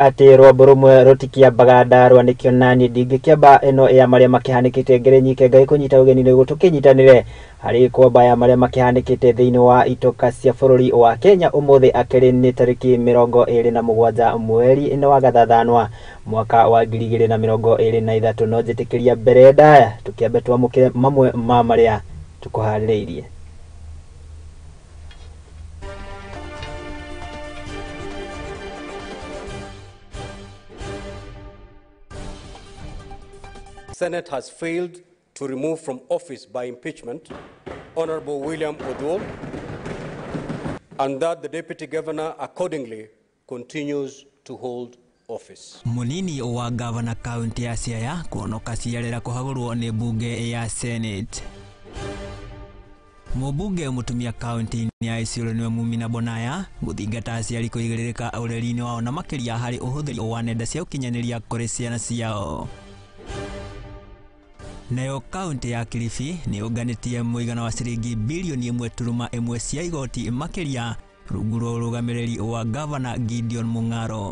Atĩ rwambo rũmwe rũtikĩambaga ndarwa nĩkĩo naniĩ ndingĩkĩamba ĩno ya marĩa makĩhanĩkĩte ngere nyike ngai kũnyita ũgeni nĩguo tũkĩnyitanĩre harĩ kwamba ya marĩa makĩhanĩkĩte thĩinĩ wa itoka cia bũrũri wa Kenya. Ũmũthĩ akĩrĩ nĩ tarĩki 27 mweri-inĩ wa gathathanwa mwaka wa 2023. No njĩtĩkĩria mbere ndaya tũkĩambe twamũkĩre mamwe ma marĩa tũkũharĩrĩirie. Senate has failed to remove from office by impeachment Honorable William Oduol, and that the Deputy Governor accordingly continues to hold office. Munini wa gavana kaunti ya Siaya kuonoka ciarera kuhagurwo ni bunge ya Senate. Mubunge mutumia kaunti ya Isiolo niwe Mumina Bonaya guthingata aciari kuigĩrĩrĩka ũreri-inĩ wao na makĩria harĩ ũhũthĩri wa nenda cia ũkinyanĩria kũrĩ ciana ciao. Nayo kaunti ya Kilifi nĩ ũnganĩtie mũigana wa ciringi bilioni 1.1 cia igoti makĩria rungu rwa ũrũgamĩrĩri wa Gavana Gideon Mung'aro.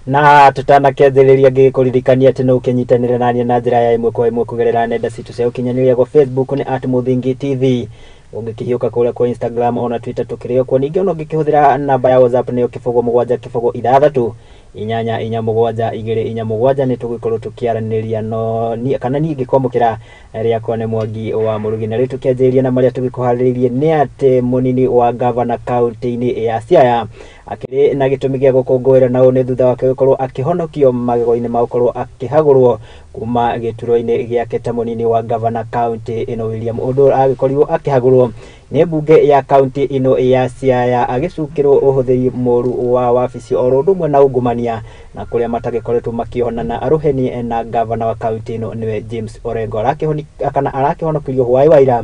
Na tutanakĩanjĩrĩria ngĩkũririkania atĩ no ũkĩnyitanĩre naniĩ na njĩra ya ĩmwe kwa ĩmwe kũgerera nenda citũ cia ũkinyanĩria kwa Facebook nĩ @Muthingi TV, ũngĩkĩhiũka kũrĩa kwa Instagram ona Twitter tũkĩrĩ o kuo. Ningĩ ona ũngĩkĩhũthĩra namba ya WhatsApp nĩyo 0 7 0 6 8 4 7 2 4 7 nĩ tũgũkorwo tũkĩaranĩria no ni, kana niĩ ngĩkwamũkĩra rĩakwa nĩ Mwangi wa Mũrugi. Na rĩu tũkĩanjĩrĩria na marĩa tũgĩkũharĩrĩirie nĩ atĩ mũnini wa gavana kaunti-inĩ ya Siaya akĩrĩ na gĩtũmi gĩa gũkũngũĩra, na ũũ nĩ thutha wake gũkorwo akĩhonokio magego-inĩ ma gũkorwo akĩhagũrwo kuma gĩturwa-inĩ gĩake ta mũnini wa gavana kaunti ĩno. William Oduol agĩkorirwo akĩhagũrwo nĩ mbunge ya kaunti ĩno ya Siaya agĩcukĩrwo ũhũthĩri mũru wa wabici oro ũndũ ũmwe na ungumania, na kũrĩa matagĩkoretwo makĩonana arũheni na gavana wa kaunti ĩno nĩwe James Orengo. Kana arakĩhonokirio hwaĩ wa ira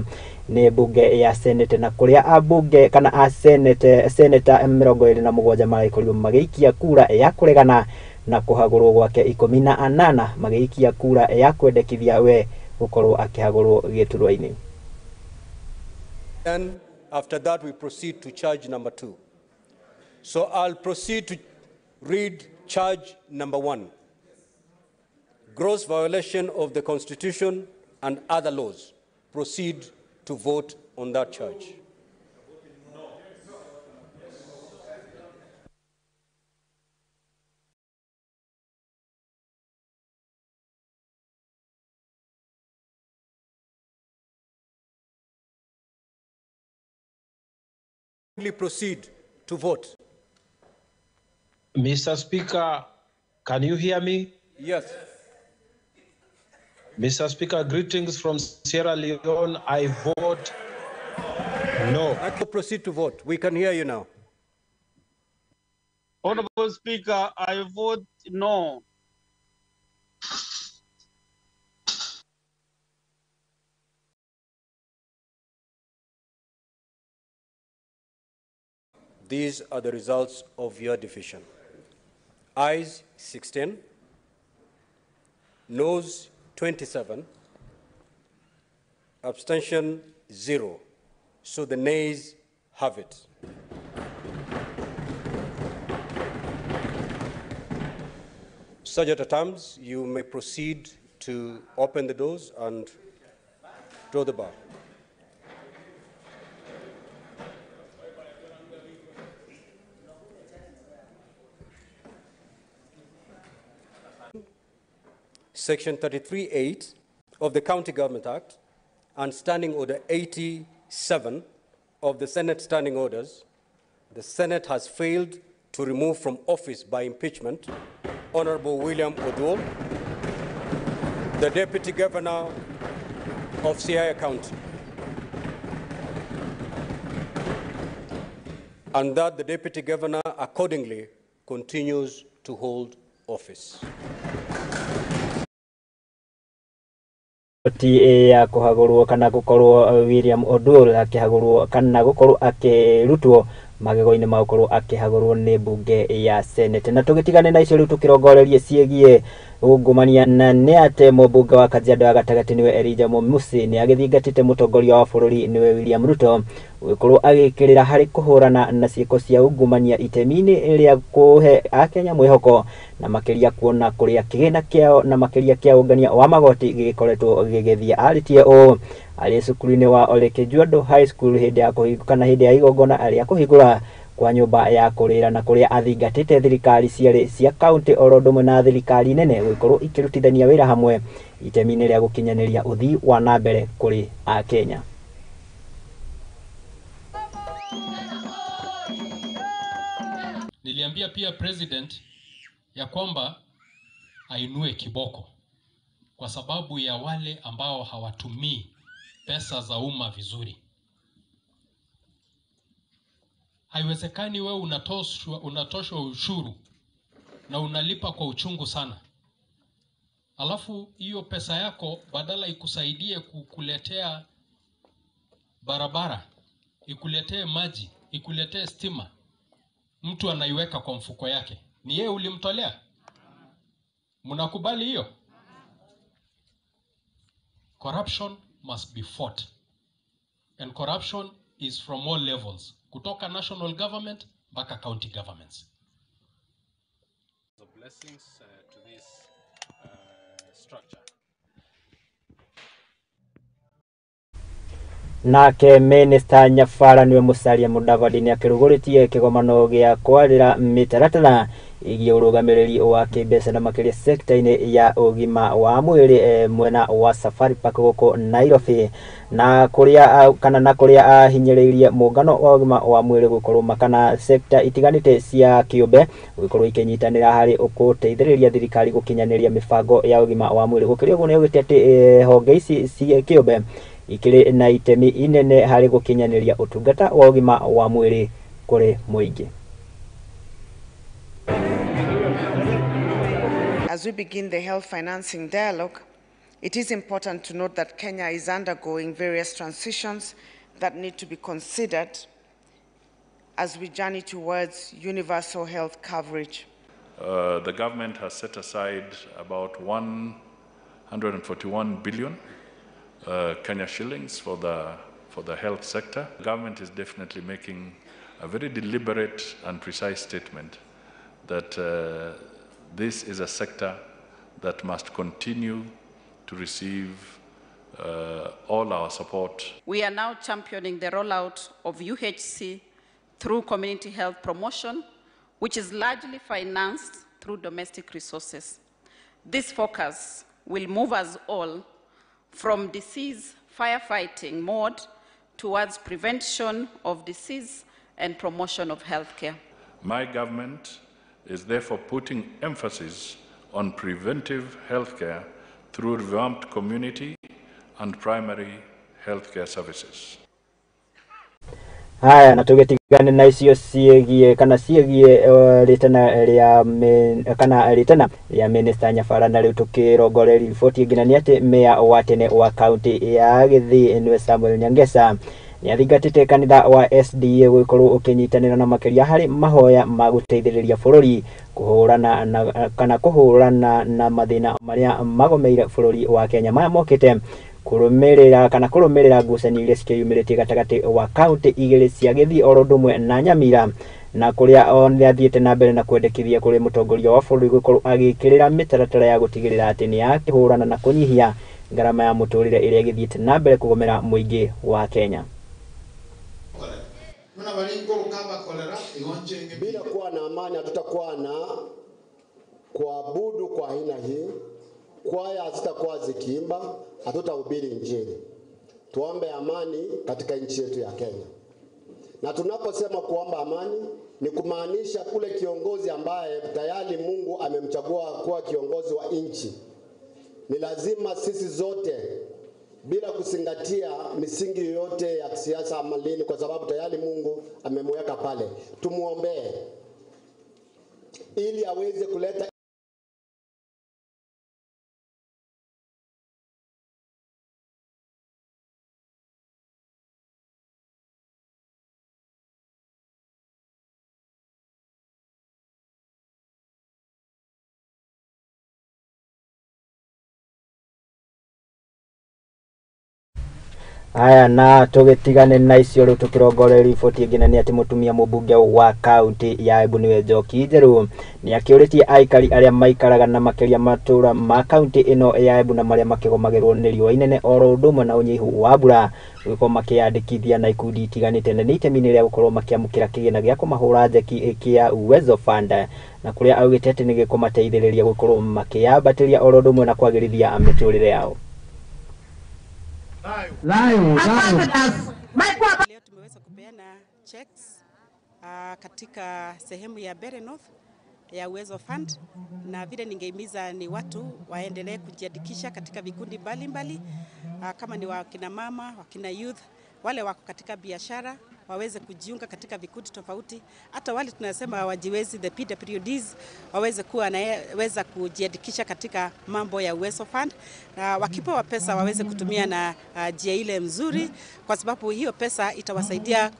nĩ mbunge ya Senate, na kũrĩa ambunge kana a Senate seneta 27 maragĩkorirwo magĩikia kura ya kũregana na kũhagũrwo gwake, 18 magĩikia kura ya kwendekithia we gũkorwo akĩhagũrwo gĩturwa-inĩ. Then after that we proceed to charge number 2. So I'll proceed to read charge number 1. Gross violation of the Constitution and other laws. Proceed to vote on that charge. Proceed to vote. Mr. Speaker, can you hear me? Yes. Mr. Speaker, greetings from Sierra Leone. I vote no. I can proceed to vote. We can hear you now. Honorable Speaker, I vote no. These are the results of your division. Ayes 16, noes 27, abstention 0. So the nays have it. Sergeant at Arms, you may proceed to open the doors and draw the bar. Section 33(8) of the County Government Act and Standing Order 87 of the Senate Standing Orders, the Senate has failed to remove from office by impeachment Honorable William Oduol, the Deputy Governor of Siaya County, and that the Deputy Governor accordingly continues to hold office. Ti ya kũhagũrwo kana gũkorwo William Oduol akĩhagũrwo kana gũkorwo akĩrutwo magego-inĩ ma gũkorwo akĩhagũrwo nĩ mbunge ya Senate. Na tũgĩtigane na icio rĩu tũkĩrongorerie ciĩgiĩ Ungumania na nĩ atĩ mũmbunge wa Kajiado ya gatagatĩ nĩwe Elijah Musi nĩ agĩthingatĩte mũtongoria wa bũrũri nĩwe William Ruto gũgĩkorwo agĩkĩrĩra harĩ kũhũrana na ciĩko cia ungumania itemi-inĩ rĩa kũhe akenya mwĩhoko na makĩria kuona kũrĩa kĩgĩna kĩao na makĩria kĩa ũngania wa magoti gĩgĩkoretwo gĩgĩthiĩ. Arĩtie ũũ arĩ cukuru-inĩ wa Ole Kĩjuandũ High School hĩndĩ ya kana hĩndĩ ya igongona rĩa kũhingũra kwa nyũmba ya kũrĩra na kũrĩa athingatĩte thirikari cierĩ cia kaunti oro ũndũ ũmwe na thirikari nene gũgĩkorwo ikĩrutithania wĩra hamwe itemi-inĩ rĩa gũkinyanĩria ũthii wa na mbere kũrĩ akenya. Niliambia pia president ya kwamba ainue kiboko kwa sababu ya wale ambao hawatumii pesa za umma vizuri. Haiwezekani wewe unatoshwa ushuru na unalipa kwa uchungu sana, alafu hiyo pesa yako badala ikusaidie kukuletea barabara, ikuletee maji, ikuletee stima, mtu anaiweka kwa mfuko yake. Ni yeye ulimtolea? Mnakubali hiyo? Corruption must be fought. And corruption is from all levels, kutoka national government mpaka county governments. The blessings to this structure. Nake Minister Nyabara niwe Musalia Mudavadi nĩ akĩrugũrĩtie kĩgomano gĩa kwarĩra mĩtaratara ĩgiĩ ũrũgamĩrĩri wa kĩmbeca na makĩria sekta-inĩ ya ũgima wa mwĩrĩ mwena wa Safari Park gũkũ Nairobi na kũrĩa kana na kũrĩa ahinyĩrĩirie mũngano wa ũgima wa mwĩrĩ gũkorwo kana sekta itiganĩte cia kĩũmbe gũkorwo ikĩnyitanĩra harĩ gũteithĩrĩria thirikari gũkinyanĩria mĩbango ya ũgima wa mwĩrĩ. Gũkĩrĩ ũguo nĩ augĩte atĩ honge ici cia kĩũmbe ikĩrĩ na itemi inene harĩ gũkinyanĩria ũtungata wa ũgima wa mwĩrĩ kũrĩ mũingĩ. As we begin the health financing dialogue, it is important to note that Kenya is undergoing various transitions that need to be considered as we journey towards universal health coverage. The government has set aside about 141 billion Kenya shillings for the health sector. The government is definitely making a very deliberate and precise statement that this is a sector that must continue to receive all our support. We are now championing the rollout of UHC through community health promotion, which is largely financed through domestic resources. This focus will move us all from disease firefighting mode towards prevention of disease and promotion of healthcare. My government is therefore putting emphasis on preventive healthcare through revamped community and primary healthcare services. Haya, na tũgĩtigane na icio ciĩgiĩ kana ciĩgiĩ rĩtana rĩa kana rĩtana rĩa Minister Nyabara. Na rĩu tũkĩrongoreria riboti ĩngĩ na nĩ atĩ meya wa tene wa kaunti ya Gĩthii nĩwe Samuel Nyangesa nĩ athingatĩte kanitha wa SDA gũgĩkorwo ũkĩnyitanĩra na makĩria harĩ mahoya ma gũteithĩrĩria bũrũri kũhũrana na kana kũhũrana na mathĩna marĩa magomeire bũrũri wa Kenya maya mokĩte kũrũmĩrĩra kana kũrũmĩrĩra ngucanio iria cikĩyumĩrĩtie gatagatĩ wa kaunti igĩrĩ cia Gĩthii oro ũndũ ũmwe na Nyamira na kũrĩa nĩ athiĩte na mbere na kwendekithia kũrĩ mũtongoria wa bũrũri gũkorwo agĩkĩrĩra mĩtaratara ya gũtigĩrĩra atĩ nĩ yakĩhũrana na kũnyihia ngarama ya mũtũrĩre ĩrĩa ĩgĩthiĩte na mbere kũgomera mũingĩ wa Kenya. Bila kuwa na amani hatutakuwa na kuabudu kwa aina hii. Kwaya hazitakuwa zikiimba, hatutahubiri Injili. Tuombe amani katika nchi yetu ya Kenya. Na tunaposema kuomba amani ni kumaanisha kule kiongozi ambaye tayari Mungu amemchagua kuwa kiongozi wa nchi. Ni lazima sisi zote bila kuzingatia misingi yoyote ya kisiasa ama lini, kwa sababu tayari Mungu amemweka pale. Tumuombee ili aweze kuleta Aya na tũgĩtigane na icio rĩu tũkĩrongore riboti ĩngĩ na nĩ atĩ mũtumia mũmbunge wa kaunti ya Embu nĩwe Njoki Njerũ nĩ akĩũrĩtie aikari arĩa maikaraga na makĩria matũra ma kaunti ĩno ya Embu na marĩa makĩgomagĩrwo nĩ riũa inene oro ũndũ ũmwe na ũnyihu wa mbura gũgĩkorwo makĩyandĩkithia na ikundi itiganĩte na nĩ itemi-inĩ rĩa gũkorwo makĩamũkĩra kĩgĩna gĩa kũmahũra njeki kĩa Uwezo Fund na kũrĩa augĩte atĩ nĩ gĩkũmateithĩrĩria gũkorwo makĩyambatĩria oro ũndũ ũmwe na kwagĩrithia mĩtũrĩre yao. Leo tumeweza kupeana checks katika sehemu ya Mbeere North ya Uwezo Fund, na vile ningehimiza ni watu waendelee kujiandikisha katika vikundi mbalimbali, kama ni wakina mama, wakina youth, wale wako katika biashara waweze kujiunga katika vikundi tofauti. Hata wale tunasema wajiwezi, the PWDs, waweze kuwa naweza kujiandikisha katika mambo ya Uwezo Fund, na wakipewa pesa waweze kutumia na njia ile mzuri, kwa sababu hiyo pesa itawasaidia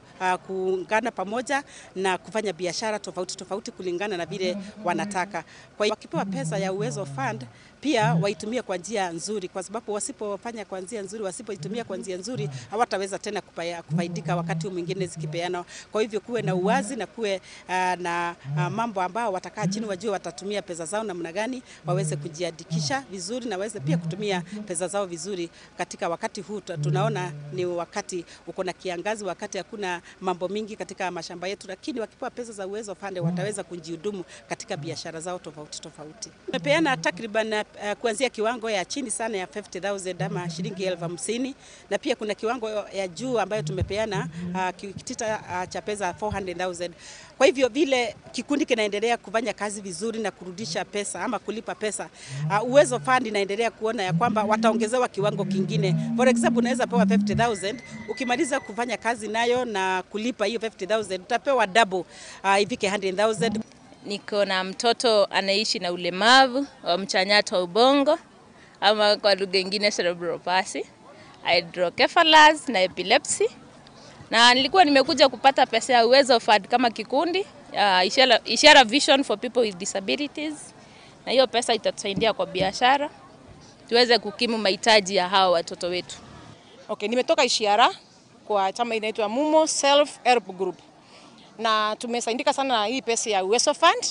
kuungana pamoja na kufanya biashara tofauti tofauti kulingana na vile wanataka. Kwa hiyo wakipewa pesa ya Uwezo Fund pia waitumie kwa njia nzuri, kwa sababu wasipofanya kwa njia nzuri, wasipoitumia kwa njia nzuri, hawataweza tena kufaidika wakati mwingine zikipeana. Kwa hivyo kuwe na uwazi na kuwe na mambo ambao watakaa chini wajue watatumia pesa zao namna gani, waweze kujiandikisha vizuri na waweze pia kutumia pesa zao vizuri katika wakati huu. Tunaona ni wakati uko na kiangazi, wakati hakuna mambo mingi katika mashamba yetu, lakini wakipewa pesa za Uwezo Fund wataweza kujihudumu katika biashara zao tofauti tofauti. Tumepeana takriban kuanzia kiwango ya chini sana ya 50,000 ama shilingi 50,000, na pia kuna kiwango ya juu ambayo tumepeana kitita cha pesa 400,000. Kwa hivyo vile kikundi kinaendelea kufanya kazi vizuri na kurudisha pesa ama kulipa pesa, Uwezo Fund inaendelea kuona ya kwamba wataongezewa kiwango kingine. For example, unaweza pewa 50,000, ukimaliza kufanya kazi nayo na kulipa hiyo 50,000 utapewa double, ifike 100,000. Niko na mtoto anaishi na ulemavu wa mchanyato wa ubongo, ama kwa lugha nyingine cerebral palsy, hydrocephalus na epilepsy. Na nilikuwa nimekuja kupata pesa ya Uwezo Fund kama kikundi, Ishara Vision for People with Disabilities. Na hiyo pesa itatusaidia kwa biashara, tuweze kukimu mahitaji ya hawa watoto wetu. Okay, nimetoka Ishara kwa chama inaitwa Mumo Self Help Group. Na tumesaidika sana na hii pesa ya Uwezo Fund.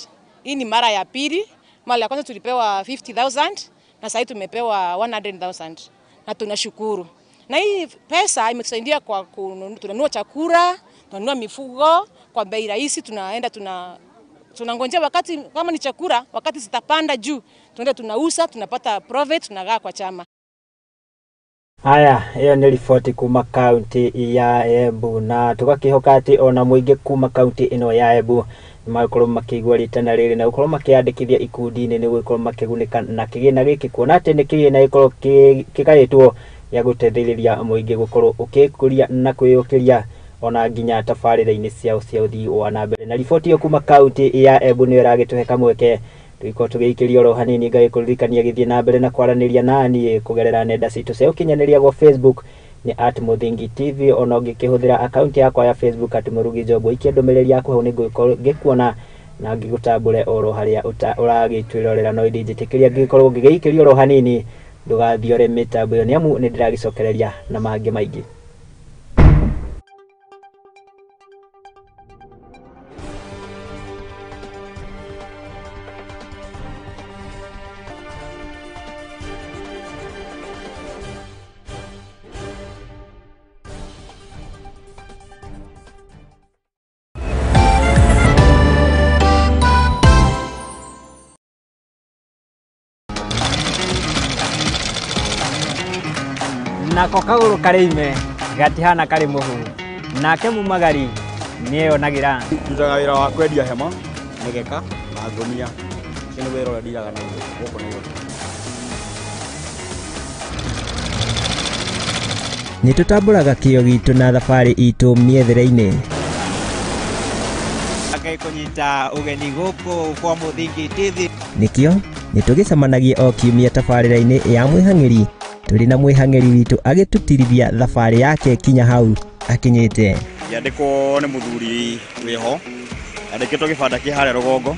Hii ni mara ya pili. Mara ya kwanza tulipewa 50,000 na sasa tumepewa 100,000. Na tunashukuru. Na hii pesa imetusaidia kwa tunanunua chakula, tunanunua mifugo kwa bei rahisi, tunaenda tunangojea wakati kama ni chakula, wakati zitapanda juu, tunaenda tunauza, tunapata profit, tunagawa kwa chama. Haya, iyo nĩ riboti kuma kaunti ya Embu, na tũgakĩhoka atĩ ona mũingĩ kuma kaunti ĩno ya Embu nĩmagũkorwo makĩigua ritana rĩrĩ na gũkorwo makĩyandĩkithia ikundi-inĩ nĩ gũkorwo makĩgunĩka na kĩgĩna gĩkĩ, kuona atĩ nĩ kĩgĩna gĩkorwo kĩgaĩtwo gĩa gũteithĩrĩria mũingĩ gũkorwo ũkĩkũria na kwĩyũkĩria ona nginya tabarĩra-inĩ ciao cia ũthii wa na mbere. Na riboti ĩyo kuma kaunti ya Embu nĩyo ĩragĩtũhe kamweke tũgĩkorwo tũgĩikĩria oro hanini, ngagĩkũririkania gĩthiĩ na mbere na kwaranĩria naniĩ kũgerera nenda citũ cia ũkinyanĩria gwa Facebook nĩ @Muthingi TV, ona ũngĩkĩhũthĩra akaunti yakwa ya Facebook @Murugi Job, ikia ndũmĩrĩri yaku hau nĩngũgĩkorwo ngĩkuona na ngĩgũtambũre oro harĩa ũragĩtwĩrorera. No ĩndĩ njĩtĩkĩria ngĩgĩkorwo ngĩgĩikĩria oro hanini, ndũgathiore mĩtambo ĩyo nĩamu nĩndĩragĩcokereria na mangĩ maingĩ. Nako kagũrũ karĩ ime gatihana karĩ mũhu, nake mumagari nĩeyonagĩra. Ndutaga wĩra wa kwendia hema, mĩgeka na ngũnia. Ũcio nĩ wĩra ũrĩa ndiraga naguo gũkũ Nairobi. Nĩ tũtambũraga kĩo gitũ na thabarĩ itũ mĩethere-inĩ. Kũnyita ũgeni gũkũ kwa Muthingi TV. Nĩkĩo nĩtũgĩcemanagia o kiumia tabarĩra-inĩ ya mwĩhang'ĩri, tũrĩ na mwĩhang'ĩri witũ agĩtũtirithia thabarĩ yake kinya hau akinyĩte. Yandĩkwo nĩ mũthuri wĩho, yandĩkĩtwo gĩbanda kĩ harĩa rũgongo.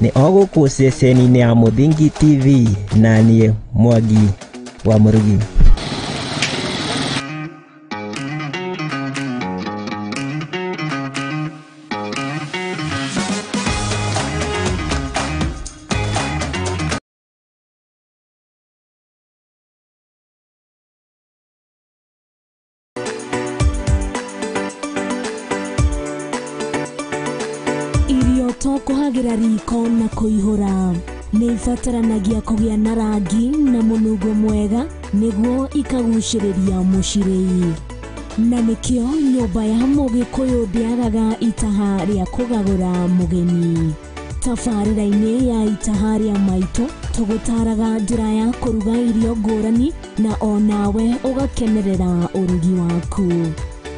Nĩ o gũkũ ceceni-inĩ ya Muthingi TV, na niĩ Mwangi wa Mũrugi. Kũhagĩra riko na kũihũra. Nĩ ibataranagia kũgĩa na rangi na mũnungo mwega nĩguo ikagucĩrĩria mũcirĩi. Na nĩkĩo nyũmba ya Mũgĩkũyũ ndĩagaga itaha rĩa kũgagũra mũgeni. Tabarĩra-inĩ ya itaha rĩa maitũ tũgũtaraga njĩra ya kũruga irio ngũrani na onawe ũgakenerera ũrugi waku.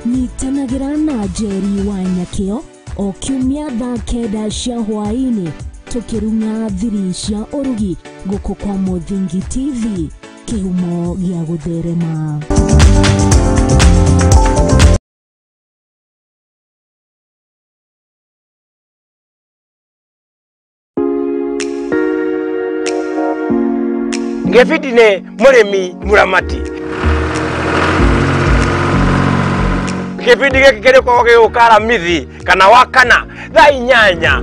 Nyitanagĩra na Njeri wa Nyakĩo o kiumia thaa 9 cia hwaĩ-inĩ tũkĩrung'a thiri cia ũrugi gũkũ kwa Mũthingi TV, kĩhumo gĩa gũtherema. Gĩbindi nĩ mũrĩmi mũramati. Gĩbindi gĩkĩ kĩrĩkoragwo gĩgũka Aramithi kana Wakana thaa 8.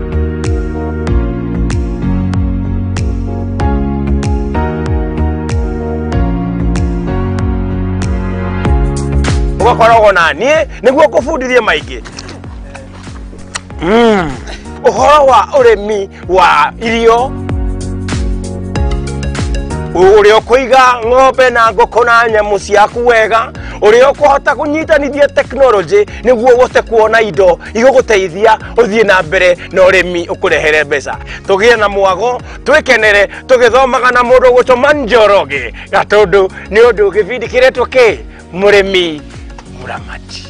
Ũgakoragwo na niĩ nĩguo ngũbundithie maingĩ. Ũhoro wa ũrĩmi wa irio, ũrĩa ũkũiga ng'ombe na ngũkũ na nyamũ ciaku wega, ũrĩa ũkũhota kũnyitanithia tekinoronjĩ nĩguo ũhote kuona indo igũgũteithia ũthiĩ na mbere na ũrĩmi ũkũrehere mbeca. Tũgĩe na mwago, twĩkenere tũgĩthomaga na mũndũ ũgwĩtwo Njoroge Gatũndũ, nĩ ũndũ gĩbindi kĩretwo kĩ Mũrĩmi Mũramati.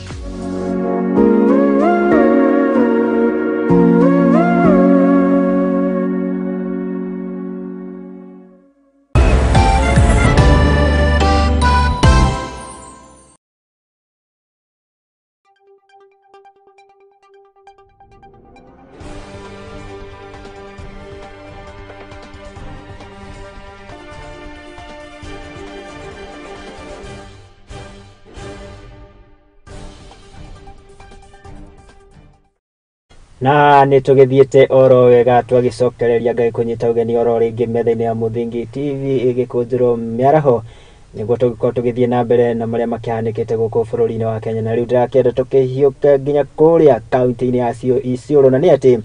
Na nĩ tũgĩthiĩte oro wega twagĩcokereria Ngai kũnyita ũgeni oro rĩngĩ metha-inĩ ya Mũthingi TV ĩgĩkũnjĩrwo mĩaraho nĩguo tũgĩkorwo tũgĩthiĩ na mbere na marĩa makĩhanĩkĩte gũkũ bũrũri-inĩ wa Kenya. Na rĩu ndĩrakĩenda tũkĩhiũke nginya kũrĩa kaunti-inĩ ya Isiolo, na nĩ atĩ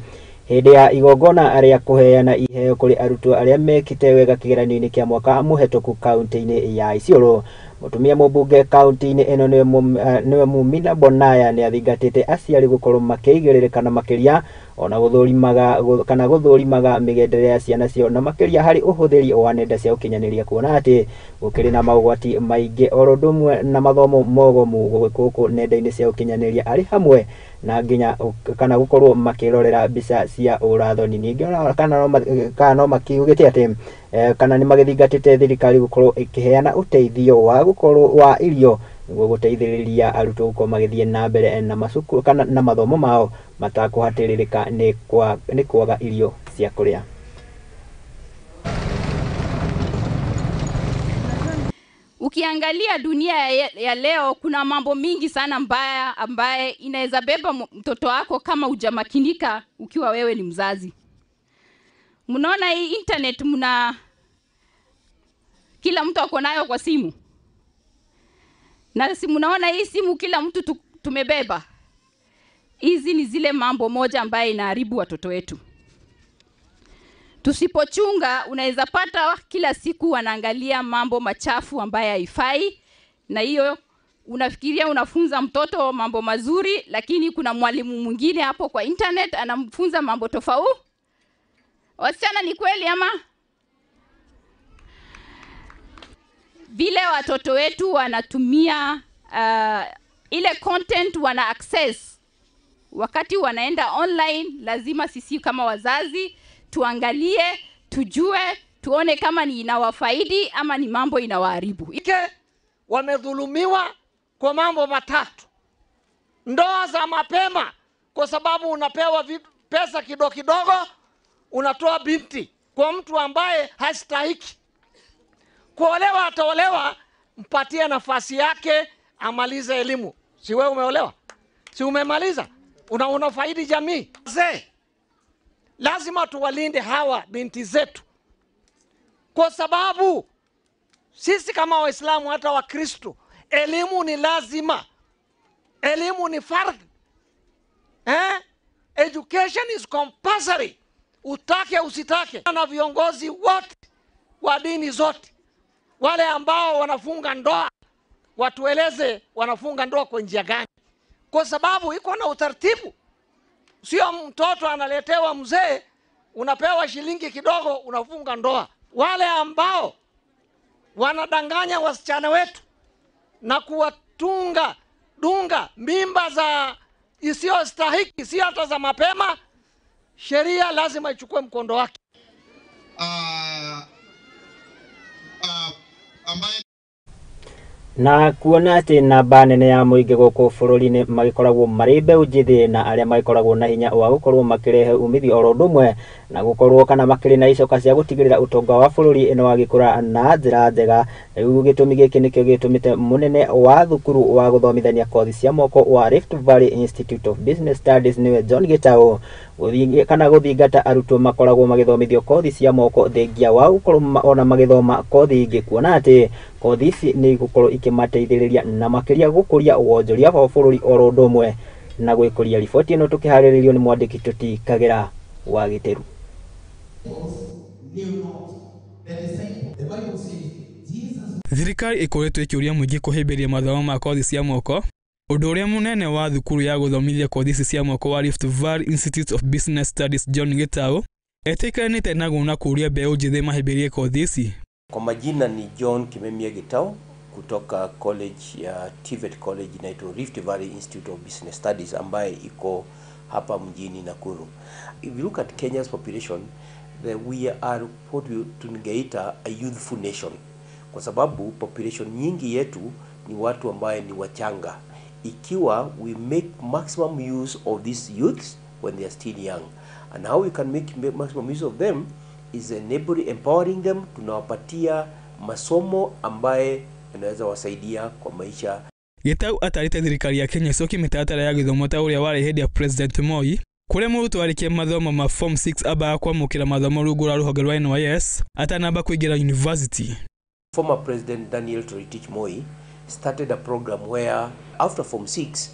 hĩndĩ ya igongona rĩa kũheana iheo kũrĩ arutwo arĩa mekĩte wega kĩgeranio-inĩ kĩa mwaka mũhetũku kaunti-inĩ ya Isiolo, mũtumia mũmbunge kaunti-inĩ ĩno nĩwe Mumina Bonaya nĩ athingatĩte aciari gũkorwo makĩigĩrĩrĩka makĩria ona gũthũrimaga kana gũthũrimaga mĩgendere ya ciana ciao na makĩria harĩ ũhũthĩri wa nenda cia ũkinyanĩria, kuona atĩ gũkĩrĩ na maũgwati maingĩ oro ũndũ ũmwe na mathomo mogomu gũkũ nenda-inĩ cia ũkinyanĩria arĩ hamwe na nginya kana gũkorwo makĩrorera mbica cia ũrathoni. Ningĩ kana no makiugĩte atĩ kana nĩ magĩthingatĩte thirikari gũkorwo ĩkĩheana ũteithio wa gũkorwo wa irio nĩguo gũteithĩrĩria arutwo gũkorwo magĩthiĩ na mbere na macukuru kana na mathomo mao matakũhatĩrĩrĩka nĩ kwaga irio cia kũrĩa. Ukiangalia dunia ya leo kuna mambo mingi sana mbaya ambaye inaweza beba mtoto wako kama hujamakinika ukiwa wewe ni mzazi. Mnaona hii internet, mna kila mtu ako nayo kwa simu. Na si mnaona hii simu kila mtu tumebeba. Hizi ni zile mambo moja ambaye inaharibu watoto wetu. Tusipochunga unaweza pata kila siku wanaangalia mambo machafu ambaye haifai, na hiyo unafikiria unafunza mtoto mambo mazuri, lakini kuna mwalimu mwingine hapo kwa internet anamfunza mambo tofauti. Wasichana, ni kweli ama? Vile watoto wetu wanatumia ile content wana access wakati wanaenda online, lazima sisi kama wazazi tuangalie, tujue, tuone kama ni inawafaidi ama ni mambo inawaharibu. Wamedhulumiwa kwa mambo matatu. Ndoa za mapema, kwa sababu unapewa pesa kidogo kidogo, unatoa binti kwa mtu ambaye hastahiki. Kuolewa ataolewa, mpatie nafasi yake amalize elimu. Si wewe umeolewa? Si umemaliza? Unafaidi jamii. Zee, lazima tuwalinde hawa binti zetu, kwa sababu sisi kama Waislamu hata Wakristo, elimu ni lazima. Elimu ni fardhi. Education is compulsory, utake usitake. Na viongozi wote wa dini zote, wale ambao wanafunga ndoa watueleze wanafunga ndoa kwa njia gani, kwa sababu iko na utaratibu. Sio mtoto analetewa mzee, unapewa shilingi kidogo unafunga ndoa. Wale ambao wanadanganya wasichana wetu na kuwatunga dunga mimba za isiyostahiki, si hata za mapema, sheria lazima ichukue mkondo wake. Na kuona atĩ namba nene ya mũingĩ gũkũ bũrũri-inĩ magĩkoragwo marĩ mbeũ njĩthĩ na arĩa magĩkoragwo na hinya wa gũkorwo makĩrehe umithio oro ũndũ ũmwe na gũkorwo kana makĩrĩ na icoka cia gũtigĩrĩra ũtonga wa bũrũri nĩ wagĩkũra na njĩra njega. Rĩu gĩtũmi gĩkĩ nĩkĩo gĩtũmĩte mũnene wa thukuru wa gũthomithania kothi cia moko wa Rift Valley Institute of Business Studies nĩwe John Gitau kana gũthingata arutwo makoragwo magĩthomithio kothi cia moko thengia wa gũkorwo ona magĩthoma kothi ingĩ, kuona atĩ kothi ici nĩ igũkorwo ikĩmateithĩrĩria na makĩria gũkũria wonjoria wa bũrũri oro ũndũ ũmwe na gwĩkũria. Riboti ĩno tũkĩharĩrĩrio nĩ mwandĩki Tũti Kagera wa Gĩtĩru. Thirikari ĩkoretwo ĩkĩũria mũingĩ kũhĩmbĩria mathomo ma kothi cia moko. Ũndũ ũrĩa mũnene wa thukuru ya gũthomithia kothi ici cia moko wa Rift Valley Institute of Business Studies John Gitau etĩkĩranĩte naguo na kũũria mbeũ njĩthĩ mahĩmbĩrie kothi ici. Kwa majina ni John Kimemia Gitau kutoka college ya TVET College inaitwa Rift Valley Institute of Business Studies ambaye iko hapa mjini Nakuru. If you look at Kenya's population, we are what tungeita a youthful nation, kwa sababu population nyingi yetu ni watu ambaye ni wachanga. Ikiwa we make maximum use of these youths when they are still young, and how we can make maximum use of them is enabling, empowering them. Tunawapatia masomo ambaye yanaweza wasaidia kwa maisha. Gitau atarĩte thirikari ya Kenya ĩcokie mĩtaratara ya gĩthomo ta ũrĩa warĩ hĩndĩ ya President Moi, kũrĩa mũrutwo arĩkia mathomo ma form 6 ambaga kwamũkĩra mathomo rungu rwa rũhonge rwa NYS atanamba kũingĩra university. Former President Daniel Toroitich Moi started a program where after form 6,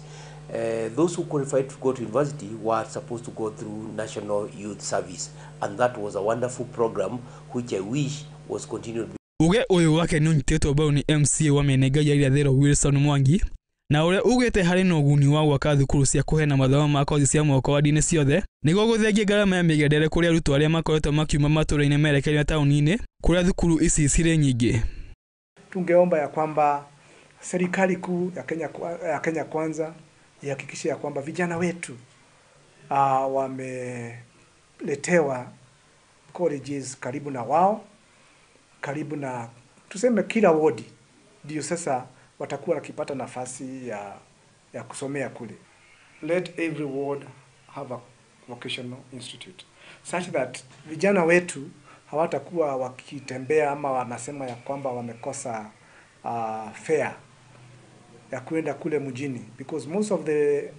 those who qualified to go to university were supposed to go through National Youth Service, and that was a wonderful program which I wish was continued. Uge ũyũ wake nĩ ũnyitĩtwo mbaru nĩ MCA wa Menengai ya Irathĩro Wilson Mwangi, na ũrĩa ugĩte harĩ na ũguni wa gwaka thukuru cia kũheana mathomo ma kothi cia moko wa ndini ciothe nĩguo gũthengia ngarama ya mĩgendere kũrĩ arutwo arĩa makoretwo makiuma matũũra-inĩ merekeire taũni-inĩ kũrĩa thukuru ici cirĩ nyingĩ. Tungeomba ya kwamba serikali kuu ya Kenya Kwanza ihakikishe ya kwamba vijana wetu wameletewa colleges karibu na wao, karibu na tuseme kila wodi, ndio sasa watakuwa wakipata nafasi ya kusomea kule. Let every ward have a vocational institute such that vijana wetu hawatakuwa wakitembea ama wanasema ya kwamba wamekosa fare ya kuenda kule mjini, because most of the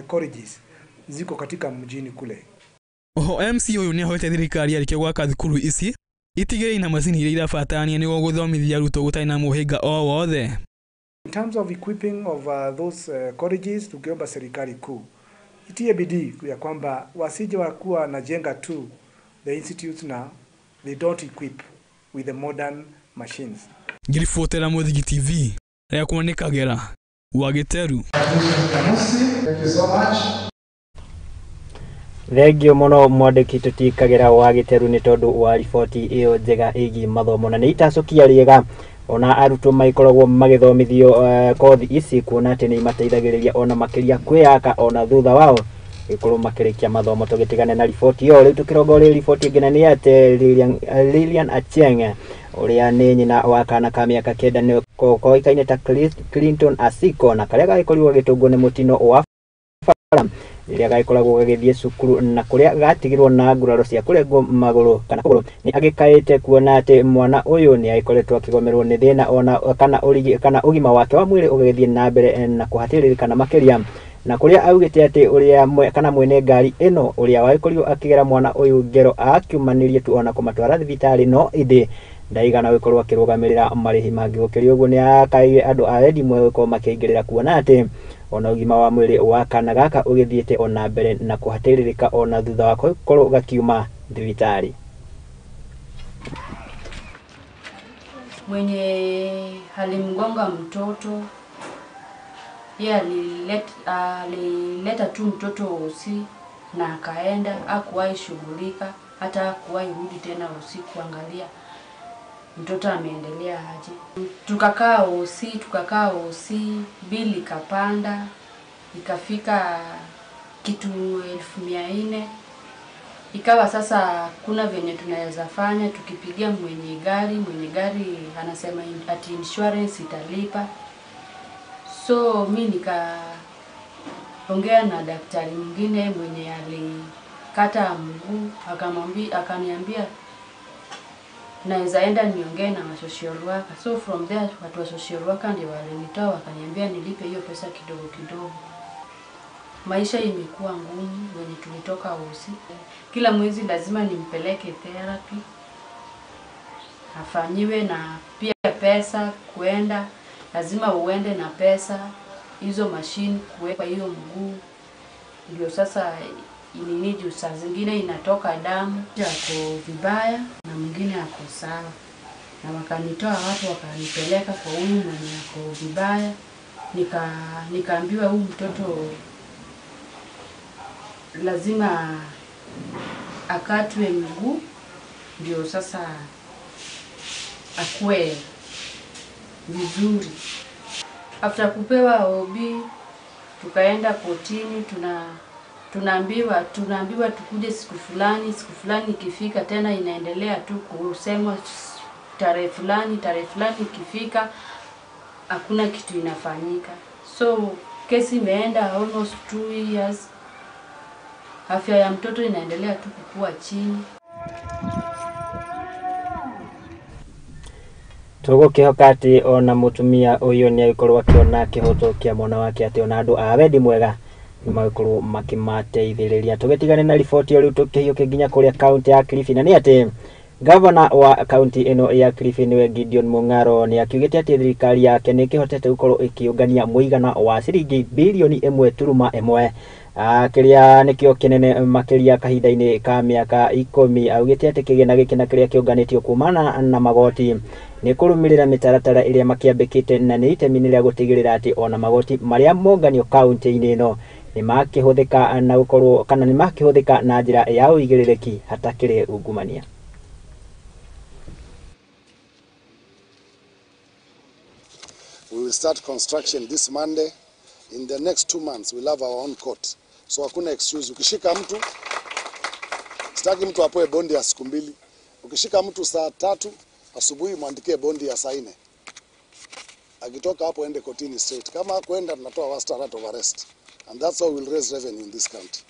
colleges ziko katika mjini kule. Oho MC ũyũ nĩahoete thirikari yarĩkia gwaka thukuru ici itigĩrĩre ina macini iria irabatarania nĩguo gũthomithia arutwo gũtarĩ na mũhĩnga o wothe. In terms of equipping of those colleges, tukiomba serikali kuu itie bidii ya kwamba wasije wakuwa na jenga tu the institutes na they don't equip with the modern machines. Ngiribotera Mũthingi TV rĩakwa nĩ Kagera wa Gĩteru. Thank you so much. Thengio mũno mwandĩki Tũti Kagera wa Gĩteru nĩ tondũ wa riboti ĩyo njega ĩgiĩ mathomo, na nĩ itacũkia rĩega ona arutwo magĩkoragwo magĩthomithio kothi ici, kuona atĩ nĩ imateithagĩrĩria ona makĩria kwĩyaka ona thutha wao gĩkorwo makĩrĩkia mathomo. Tũgĩtigane na riboti ĩyo rĩu tũkĩrongoreria riboti ĩngĩ, na nĩ atĩ Lilian Achieng ũrĩa nĩ nyina wa kana ka mĩaka 9 nĩ koĩkaine ta Clinton Asiko, na karĩa gagĩkorirwo gagĩtũngwo nĩ mũtino wa bara rĩrĩa gagĩkoragwo gagĩthiĩ cukuru na kũrĩa gatigirwo na nguraro cia kũrengwo magũrũ kana kũgũrũ, nĩ agĩkaĩte kuona atĩ mwana ũyũ nĩ agĩkoretwo akĩgomerwo nĩ thĩna ona kana ũgima wake wa mwĩrĩ ũgĩthiĩ na mbere na kũhatĩrĩrĩkana makĩria. Na kuria augite ati uria kana mwene ngari ino uria wagikorirwo akigera mwana uyu ngero akiumanirie tu ona kumatwara thibitari no indi ndaigana gwikorwo akirugamirira marihi mangi. Gukiri uguo ni akaire andu a wendi mwega gukorwo makiingirira kuona ati ona ugima wa mwiri wa kana gaka ugithiite ona mbere na kuhatiririka ona thutha wa gukorwo gakiuma thibitari. Mwenye alimgonga mtoto yeye alileta tu mtoto usi na akaenda, hakuwahi shughulika, hata hakuwahi rudi tena usiku kuangalia mtoto ameendelea aje. Tukakaa usi, bili ikapanda ikafika kitu 400,000. Ikawa sasa kuna venye tunaweza fanya, tukipigia mwenye gari anasema ati insurance italipa. So mi nikaongea na daktari mwingine mwenye alikata mguu, akaniambia naweza enda niongee na social worker. So from there watu wa social worker ndio walinitoa wakaniambia nilipe hiyo pesa kidogo kidogo. Maisha imekuwa ngumu wenye tulitoka usi. Kila mwezi lazima nimpeleke therapy afanyiwe, na pia pesa kuenda, lazima uende na pesa hizo machine kuweka hiyo mguu. Ndio sasa ininiju saa zingine inatoka damu, ako vibaya na mwingine ako sawa. Na wakanitoa hapo wakanipeleka kwa huyu mwenye ako vibaya. Nikaambiwa huyu mtoto lazima akatwe mguu ndio sasa akue vizuri. After kupewa OB tukaenda kotini, tunaambiwa tukuje siku fulani, siku fulani ikifika tena inaendelea tu kusemwa tarehe fulani ikifika hakuna kitu inafanyika. So kesi imeenda almost 2 years. Afya ya mtoto inaendelea tu kukua chini. Tugukihoka ati ona mutumia uyu ni agikorwo akiona kihoto kia mwana wake, ati ona andu a wendi mwega ni magikorwo makimateithĩrĩria. Tugitigane na riboti riu tukihiũke nginya kuria kaunti ya Kilifi, na ni ati gavana wa kaunti ino ya Kilifi niwe Gideon Mung'aro ni akiugĩte atĩ thirikari yake nĩ ĩkĩhotete gũkorwo ĩkĩũngania mũigana wa ciringi bilioni 1.1 kĩrĩa nĩkĩo kĩnene makĩria kahinda-inĩ ka mĩaka 10. Augĩte atĩ kĩgĩna gĩkĩ na kĩrĩa kĩũnganĩtio kumana na magoti nĩ kũrũmĩrĩra mĩtaratara ĩrĩa makĩambĩkĩte, na nĩ itemi-inĩ rĩa gũtigĩrĩra atĩ ona magoti marĩa monganio kaunti-inĩ ĩno nĩ makĩhũthĩka na gũkorwo kana nĩ makĩhũthĩka na njĩra ya ũigĩrĩrĩki hatakĩrĩ ungumania. We will start construction this Monday. In the next 2 months, we'll have our own court. So hakuna excuse. Ukishika mtu, sitaki mtu apoe bondi ya siku 2. Ukishika mtu saa 3 asubuhi, muandikie bondi ya saa 4. Akitoka hapo ende kotini straight. Kama hakuenda tunatoa warrant of arrest. And that's how we'll raise revenue in this county.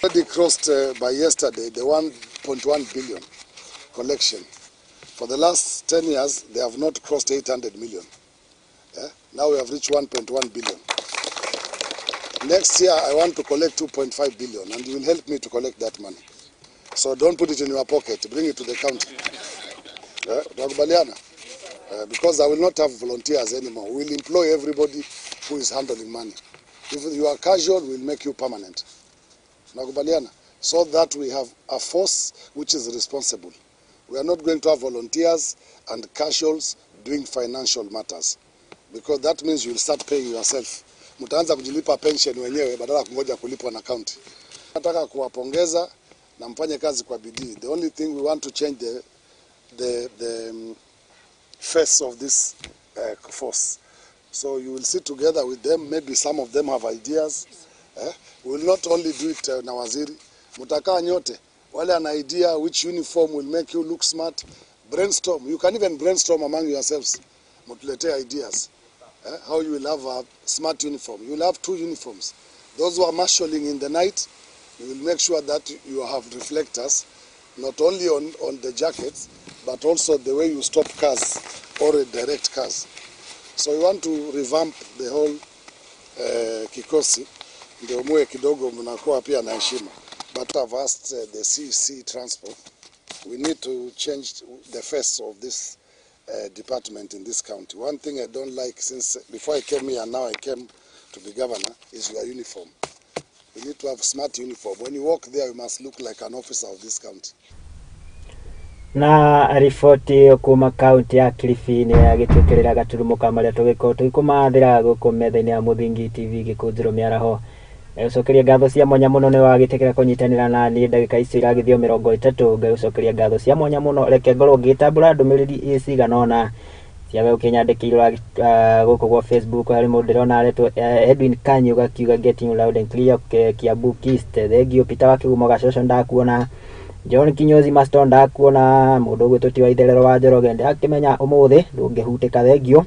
Already crossed by yesterday the 1.1 billion collection. For the last 10 years, they have not crossed 800 million. Yeah? Now we have reached 1.1 billion. Next year, I want to collect 2.5 billion, and you will help me to collect that money. So don't put it in your pocket, bring it to the county. Because I will not have volunteers anymore. We'll employ everybody who is handling money. If you are casual, we'll make you permanent. So that we have a force which is responsible. We are not going to have volunteers and casuals doing financial matters, because that means you will start paying yourself. Mtaanza kujilipa pension wenyewe badala kungoja kulipwa na county. Nataka kuwapongeza na mfanye kazi kwa bidii. The only thing we want to change the face of this force. So you will sit together with them. Maybe some of them have ideas. We will not only do it na waziri. Mtakaa nyote. Wale an idea which uniform will make you look smart. Brainstorm. You can even brainstorm among yourselves. Mtuletee ideas. How you will have a smart uniform. You will have 2 uniforms. Those who are marshalling in the night, you will make sure that you have reflectors, not only on the jackets, but also the way you stop cars or redirect cars. So we want to revamp the whole kikosi Ndio muwe kidogo mnakuwa pia na heshima. But I've asked the CC Transport, we need to change the face of this department in this county. One thing I don't like since before I came here and now I came to be governor is your uniform. We need to have smart uniform. When you walk there, you must look like an officer of this county. Na riboti kuma kaunti ya Kilifi nĩ yagĩtwĩkĩrĩra gaturumo ka marĩa tũgĩkorwo tũgĩkũmathĩra gũkũ metha-inĩ ya Mũthingi TV gĩkũnjĩro mĩaraho. Ngagũcokeria ngatho cia mwanya mũno nĩ wagĩtĩkĩra kũnyitanĩra na niĩ ndagĩka icio iragĩthio 30. Ngagũcokeria ngatho cia mwanya mũno, reke ngorwo ngĩtambũra ndũmĩrĩri cigana ũna ciawe ũkĩnyandĩkĩirwo gũkũ gwa Facebook. Harĩ mũndũ ndĩrona aretwo Edwin Kanyi ũgakiuga getting loud and clear Kiambu East. Thengio Peter wa Kĩgumo Gacoco ndakuona. John Kinyozi Maston ndakuona. Mũndũ ũgwĩtwo ti wa Itherero wa Njoroge ndakĩmenya ũmũthĩ ndũngĩhutĩka, thengio.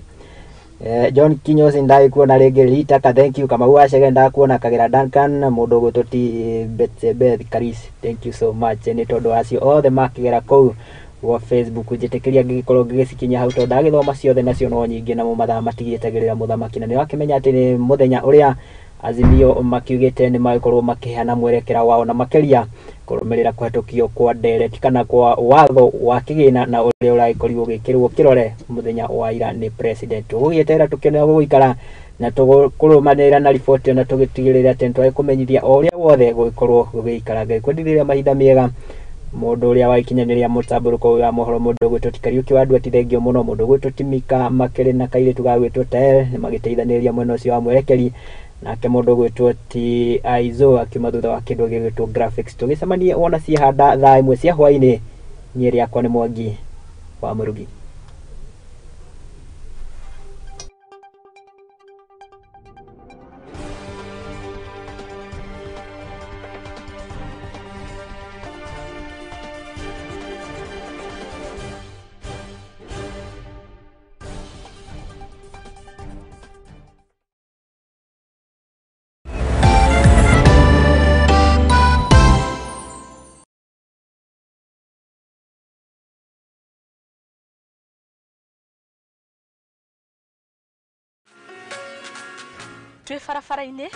John Kinyozi ndagĩkuona rĩngĩ. Rita ka thank you. Kamau wa Chege ndakuona. Kagera Duncan, mũndũ ũgwĩtwo ti Betsebeth Karis, thank you so much nĩ tondũ acio othe makĩgera kũu gwa Facebook. Njĩtĩkĩria ngĩgĩkorwo ngĩgĩcikinyia hau tondũ ndagĩthoma ciothe nacio no nyingĩ, namo mathaa matigĩetagĩrĩra mũthamaki, na nĩ wakĩmenya atĩ nĩ mũthenya ũrĩa Azimio makiugĩte nĩ magĩkorwo makĩheana mwerekera wao na makĩria kũrũmĩrĩra kũhetũkio kwa ndereti kana kwa watho wa kĩgĩna na ũrĩa ũragĩkorirwo ũgĩkĩrwo kĩrore mũthenya wa ira nĩ president. Tũgũgĩeterera tũkĩone gũgũikara na tũkũrũmanĩrĩra na riboti na tũgĩtigĩrĩra atĩ nĩtwagĩkũmenyithia o ũrĩa wothe gũgĩkorwo gũgĩikara. Ngai kwendithĩria mahinda mega mũndũ ũrĩa wagĩkinyanĩria mũtambũrũko wa mohoro, mũndũ ũgwĩtwo ti Kariũki wa Ndua, ti thengio mũno, mũndũ ũgwĩtwo ti Mika makĩrĩ na kairĩtu gagwĩtwo Tael nĩ magĩteithanĩrĩria mwena ũcio wa mwerekeri, nake mũndũ ũgwĩtwo ti Aizo akiuma thutha wa kĩndũ gĩgwĩtwo graphics. Tũgĩcemanie wona ciehanda thaa 1 cia hwaĩ-inĩ. Niĩ rĩakwa nĩ Mwangi wa Mũrugi. Twĩ barabara-inĩ